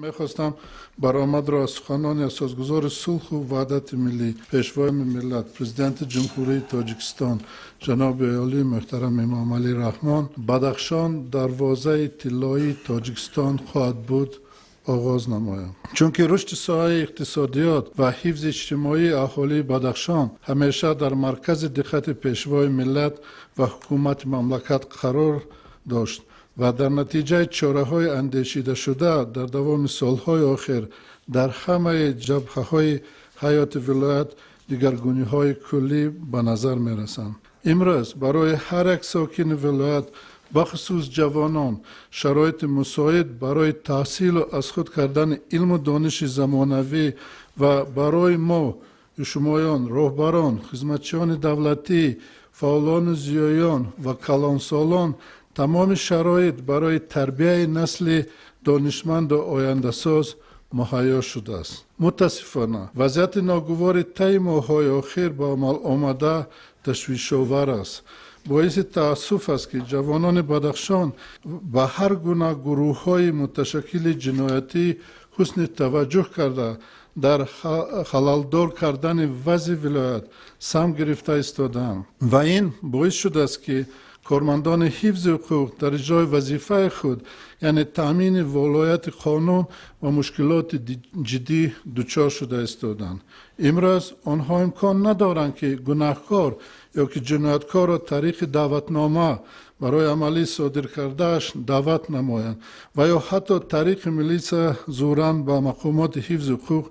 Мехостам баромадро аз суханони асосгузори сулҳу ваҳдати миллӣ, Пешвои миллат, Президенти Ҷумҳурии Тоҷикистон ҷаноби олӣ муҳтарам Эмомалӣ Раҳмон «Бадахшон дарвозаи тиллоии Тоҷикистон хоҳад буд» оғоз намоям. Чунки рушди соҳаи иқтисодиёт ва ҳифзи иҷтимоии аҳолии Бадахшон ҳамеша дар маркази диққати Пешвои миллат ва ҳукумати мамлакат қарор дошт ва дар натиҷаи чораҳои андешидашуда дар давоми солҳои охир дар ҳамаи ҷабҳаҳои ҳаёти вилоят дигаргуниҳои куллӣ ба назар мерасанд. Имрӯз барои ҳар як сокини вилоят, бахусус ҷавонон, шароити мусоид барои таҳсилу аз худ кардани илму дониши замонавӣ ва барои мо шумоён, роҳбарон, хизматчиёни давлатӣ, фаъолону зиёиён ва калонсолон тамоми шароит барои тарбияи насли донишманду ояндасоз муҳайё шудааст. Мутаассифона, вазъияти ногувори таи моҳҳои охир ба амал омада ташвишовар аст. Боиси таассуф аст, ки ҷавонони Бадахшон ба ҳар гуна гурӯҳҳои муташаккили ҷиноятӣ ҳусни таваҷҷӯҳ карда, дар халалдор кардани вазъи вилоят сам гирифта истодаанд ва ин боис шудааст, ки кормандони ҳифзи ҳуқуқ дар иҷрои вазифаи худ, яъне таъмини волояти қонун, ба мушкилоти ҷиддӣ дучор шуда истоданд. Имрӯз онҳо имкон надоранд, ки гунаҳкор ё ки ҷинояткорро тариқи даъватнома барои амалӣ содир кардааш даъват намоянд ва ё ҳатто тариқи милитсия зӯран ба мақомоти ҳифзи ҳуқуқ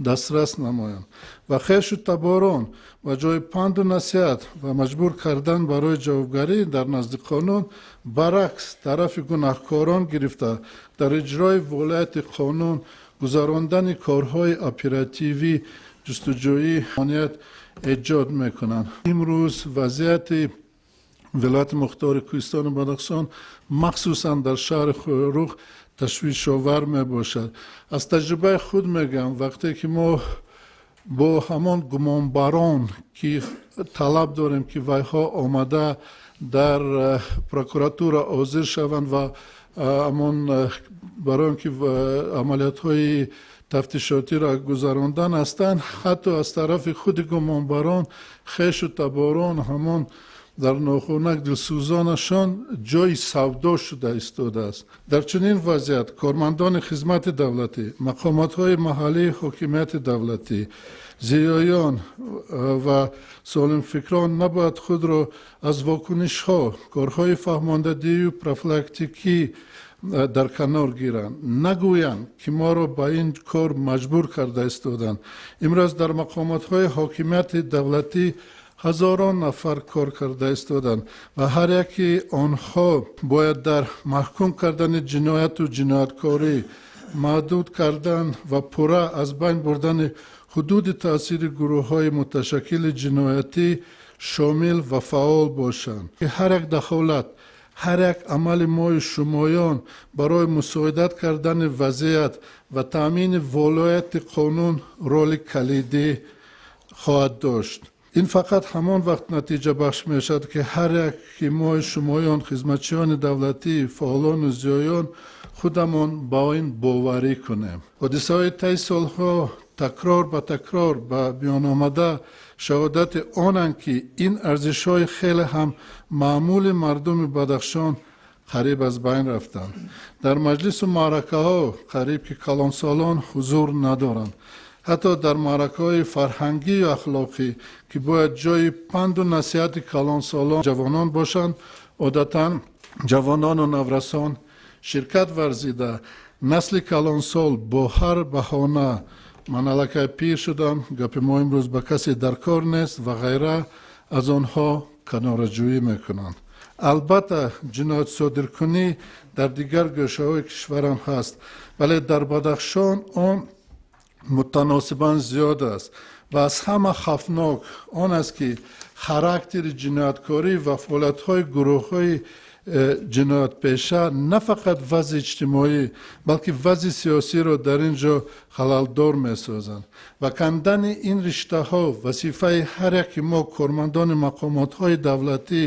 дастрас намоянд ва хешу таборон ба ҷои панду насиҳат ва маҷбур кардан барои ҷавобгарӣ дар назди қонун, баръакс, тарафи гунаҳкорон гирифта, дар иҷрои волояти қонун гузарондани корҳои оперативӣ ҷустуҷӯӣ монеат эҷод мекунанд. Имрӯз вазъияти вилояти мухтори Кӯҳистони Бадахшон, махсусан дар шаҳри Хоруғ, ташвишовар мебошад. Аз таҷрибаи худ мегӯям, вақте ки мо бо ҳамон гумонбарон, ки талаб дорем, ки вайҳо омада дар прокуратура ҳозир шаванд ва ҳамон барои он ки амалиётҳои тафтишотиро гузарондан ҳастанд, ҳатто аз тарафи худи гумонбарон, хешу таборон, ҳамон дар нохунак дилсӯзонашон ҷои савдо шуда истодааст. Дар чунин вазъият кормандони хизмати давлатӣ, мақомотҳои маҳаллии ҳокимияти давлатӣ, зиёиён ва солимфикрон набояд худро аз вокунишҳо, корҳои фаҳмондадиҳию профилактикӣ дар канор гиранд, нагӯянд, ки моро ба ин кор маҷбур карда истоданд. Имрӯз дар мақомотҳои ҳокимияти давлатӣ ҳазорон нафар кор карда истоданд ва ҳар яки онҳо бояд дар маҳкум кардани ҷинояту ҷинояткорӣ, маҳдуд кардан ва пурра аз байн бурдани ҳудуди таъсири гурӯҳҳои муташаккили ҷиноятӣ шомил ва фаъол бошанд. Ҳар як дахолат, ҳар як амали мои шумоён барои мусоидат кардани вазъият ва таъмини волояти қонун роли калидӣ хоҳад дошт. Ин фақат ҳамон вақт натиҷабахш мешавад, ки ҳар яки мои шумоён, хизматчиёни давлатӣ, фаъолону зиёиён худамон ба ин боварӣ кунем. Ҳодисаҳои таи солҳо такрор ба такрор ба миён омада шаҳодати онанд, ки ин арзишҳои хеле ҳам маъмули мардуми Бадахшон қариб аз байн рафтанд. Дар маҷлису маъракаҳо қариб ки калонсолон ҳузур надоранд. Ҳатто дар маъракаҳои фарҳангию ахлоқӣ, ки бояд ҷои панду насиҳати калонсолон ҷавонон бошанд, одатан ҷавонону наврасон ширкат варзида, насли калонсол бо ҳар баҳона, «ман аллакай пир шудам», «гапи мо имрӯз ба касе дар кор нест» ва ғайра, аз онҳо канораҷӯӣ мекунанд. Албатта, ҷиноятсодиркунӣ дар дигар гӯшаҳои кишварам ҳаст, вале дар Бадахшон он мутаносибан зиёд аст ва аз ҳама хавфнок он аст, ки характери ҷинояткорӣ ва фаъолиятҳои гурӯҳҳои ҷиноятпеша на фақат вазъи иҷтимоӣ, балки вазъи сиёсиро дар ин ҷо халалдор месозанд ва кандани ин риштаҳо вазифаи ҳар яки мо, кормандони мақомотҳои давлатӣ,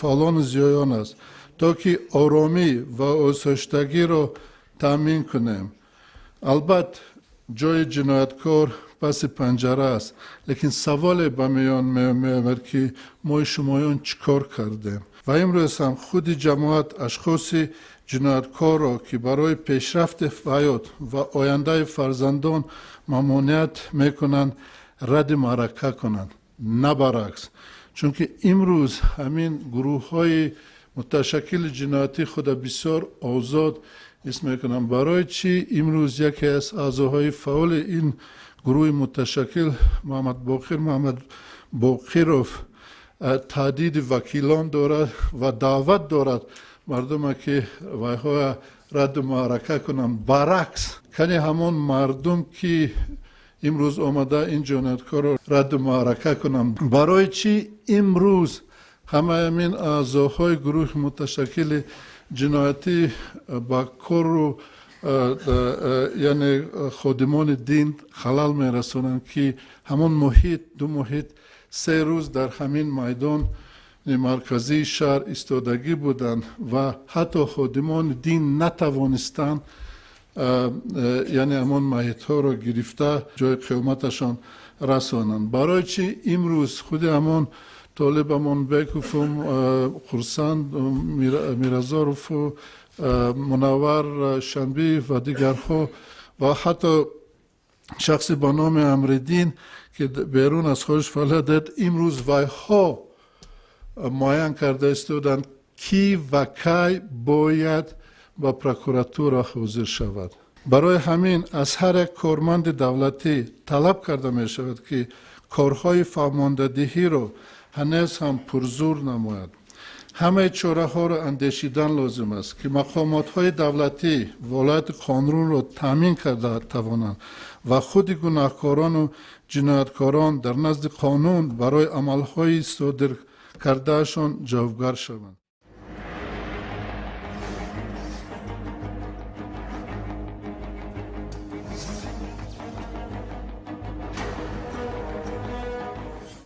фаъолону зиёиён аст, то ки оромӣ ва осоиштагиро Таъмин кунем. Албатта, ҷои ҷинояткор паси панҷара аст, лекин саволе ба миён меояд, ки мои шумоён чӣ кор кардем? Ва имрӯз ҳам худи ҷамоат ашхоси ҷинояткорро, ки барои пешрафти ҳаёт ва ояндаи фарзандон мамониат мекунанд, радди маърака кунанд, на баръакс. Чунки имрӯз ҳамин гурӯҳҳои муташаккили ҷиноятӣ худа бисёр озод ҳис мекунанд. Барои чӣ имрӯз яке аз аъзоҳои фаъоли ин гурӯҳи муташаккил, Муҳаммадбоқир Муҳаммадбоқиров, таҳдиди вакилон дорад ва даъват дорад мардума, ки вайҳоя радду маърака кунанд? Баръакс, кани ҳамон мардум, ки имрӯз омада ин ҷинояткорро радду маърака кунанд? Барои чӣ имрӯз ҳамаи ҳамин аъзоҳои гурӯҳи муташаккили ҷиноятӣ ба кору, яъне ходимони дин халал мерасонанд, ки ҳамон муҳит, ду муҳит, 3 рӯз дар ҳамин майдони марказии шаҳр истодагӣ буданд ва ҳатто ходимони дин натавонистанд, яъне ҳамон майитҳоро гирифта ҷои қиёматашон расонанд? Барои чӣ имрӯз худи ҳамон Толиб Амонбекову Хурсанд Миразорову Мунаввар Шанбиев ва дигарҳо ва ҳатто шахсе ба номи Амриддин, ки берун аз хориҷ фаъолият дорад, имрӯз вайҳо муайян карда истоданд, кӣ ва кай бояд ба прокуратура ҳозир шавад? Барои ҳамин аз ҳар як корманди давлатӣ талаб карда мешавад, ки корҳои фаҳмондадиҳиро ҳанӯз ҳам пурзур намояд. Ҳамаи чораҳоро андешидан лозим аст, ки мақомотҳои давлатӣ волояти қонунро таъмин карда тавонанд ва худи гунаҳкорону ҷинояткорон дар назди қонун барои амалҳои содир кардаашон ҷавобгар шаванд.